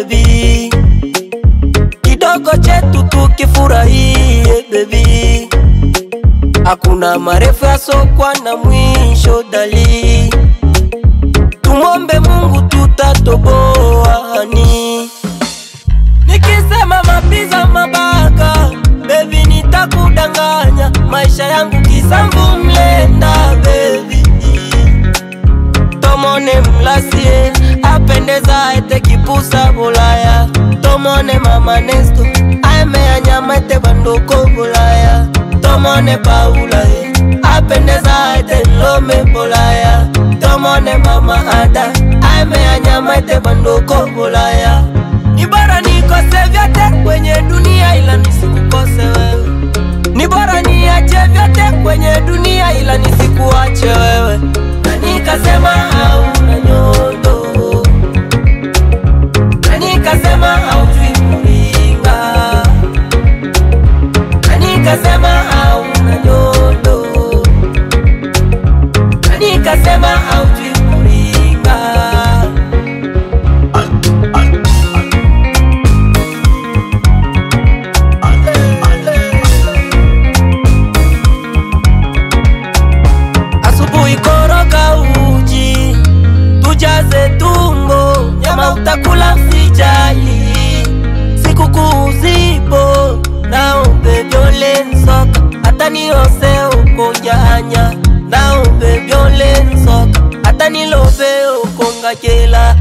baby, kidogo chetu tukifurahie baby, hakuna marefu yasokwa na mwisho dali, tumombe Mungu tutatoboa hani. Nikisema mapiza mabaka baby nitakudanganya, maisha yangu kisambu mlenda baby. Tomone mlasie apendeza ete kipusa bulaya, tomone mama Nesto aemea nyama ete bandoko bulaya, tomone Paula apendeza ete lome bulaya, tomone mama Ada aemea nyama ete bandoko bulaya. Ni bora nikose vyote kwenye dunia ila nisikukose wewe, ni bora niache vyote kwenye dunia ila nisikuache wewe. Na nikasema hauna nyondo, na nikasema haujui kuringa, na nikasema hauna nyondo, na nikasema haujui kuringa. Asubuhi koroga uji tujaze tumbo, nyama utakula usijali, sikukuu zipo naombe vyole nsoka, hata niose ukonyanya, naombe vyole nsoka, hata nilobe ukongakela.